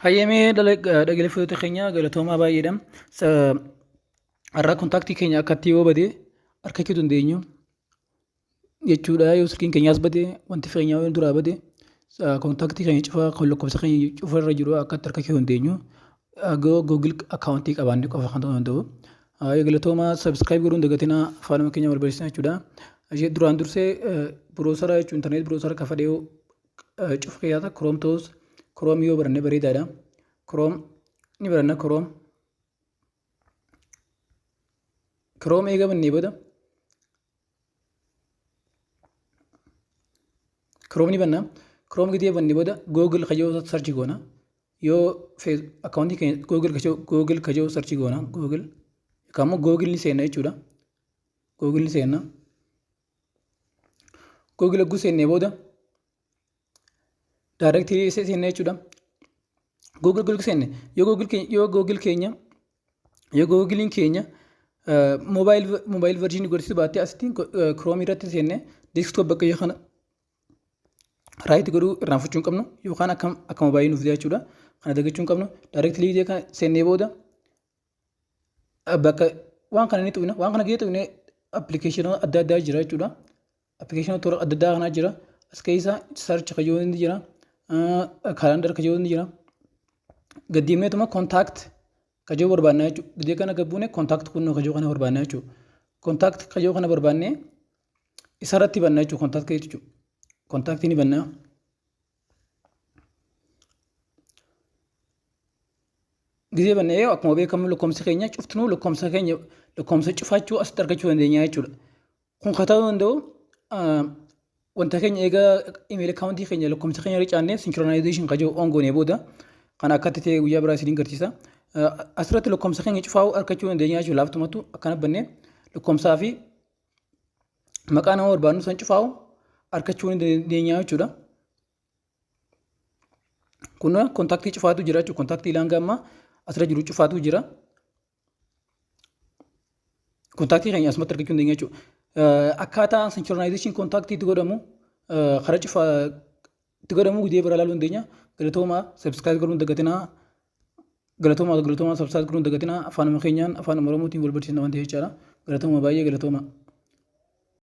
Hayyamee dhaggeeffattoota keenya, galatoomaa baay'eedha. Har'a kontaaktii keenya akkatti yoo bade argachuu dandeenyu jechuudha. Yoo silkiin keenyaas bade, wanti keenyaa yoo duraa bade, kontaaktii keenya cufa kan lakkoofsa keenya cufa irra jiru akkatti argachuu dandeenyu Google akkaawuntii qabaanne qofa kan ta'uu danda'u. Galatoomaa, subscribe godhuun dagatinaa, afaanuma keenya wal barsiisna jechuudha. Duraan dursee browser jechuun internet browser akka fedhee cufa keessaa Chrome ta'us, Chrome yoo baranne bareedaadha. Chrome ni baranna. Chrome eega bannee booda, Chrome ni banna. Chrome gidee bannee booda Google kajoo search goona. Yoo akkaawuntii keenya Google kajoo search goona. Google yookaan immoo Google ni seenna jechuudha. Google ni seenna. Google hogguu seennee booda directly seenne jechuudha. Google seenne, yoo Googleiin keenya mobile version godhachuu baattee, asitti Chrome irratti seenne desktop bakka yoo kana right godhuu irraanfachuu hin qabnu, yookaan akka mobile nuuf jechuudha. Kana dagachuu hin qabnu. Directly kana seennee booda bakka waan kana ni tuqna. Waan kana gahee tuqne, appilikeeshinoota adda addaa jira jechuudha. Appilikeeshinoota toora adda addaa kanaa jira. As keessa search kajoo ni jira. Calendar kajoo ni jira. Gaddiimneetuma contact kajoo barbaannaa jechuudha. Gidee kana gabbuune contact kunnoo kajoo kana barbaannaa jechuudha. Contact kajoo kana barbaannee isarratti banna jechuudha, contact jechuudha. Contact ni bannaa. Gizee bannee, akkuma beekamu lakkoofsa keenya cuftinuu, lakkoofsa keenya lakkoofsa cufachuu asitti argachuu dandeenya jechuudha. Kun kan ta'uu danda'u wanta keenya egaa email akkaawuntii keenya lakkoofsa keenya irra caannee synchronization kan jiru on goonee booda, kan akkatti ta'e guyyaa biraa isiniin garsiisa. Asirratti lakkoofsa keenya cufaa argachuu dandeenya jechuudha. Laaftumatu akkana bannee lakkoofsaa fi maqaa nama barbaadnu san cufaa'u argachuu ni dandeenya jechuudha. Kun kontaktii cufaatu jira jechuudha. Kontaktii laanga ammaa asirra jiru cufaatu jira. Kontaktii keenya asumatti argachuu dandeenya jechuudha. Akkaataa synchronization kontaktii itti godhamu, karaa cufaa itti godhamu gudee bira ilaaluu dandeenya. Galatoomaa, subscribe godhuun dagatinaa. Galatoomaa, galatoomaa, subscribe godhuun dagatinaa. Afaanuma keenyaan, afaan Oromootiin wal barsiisna waan ta'eef jechaadha. Galatoomaa, baay'ee galatoomaa.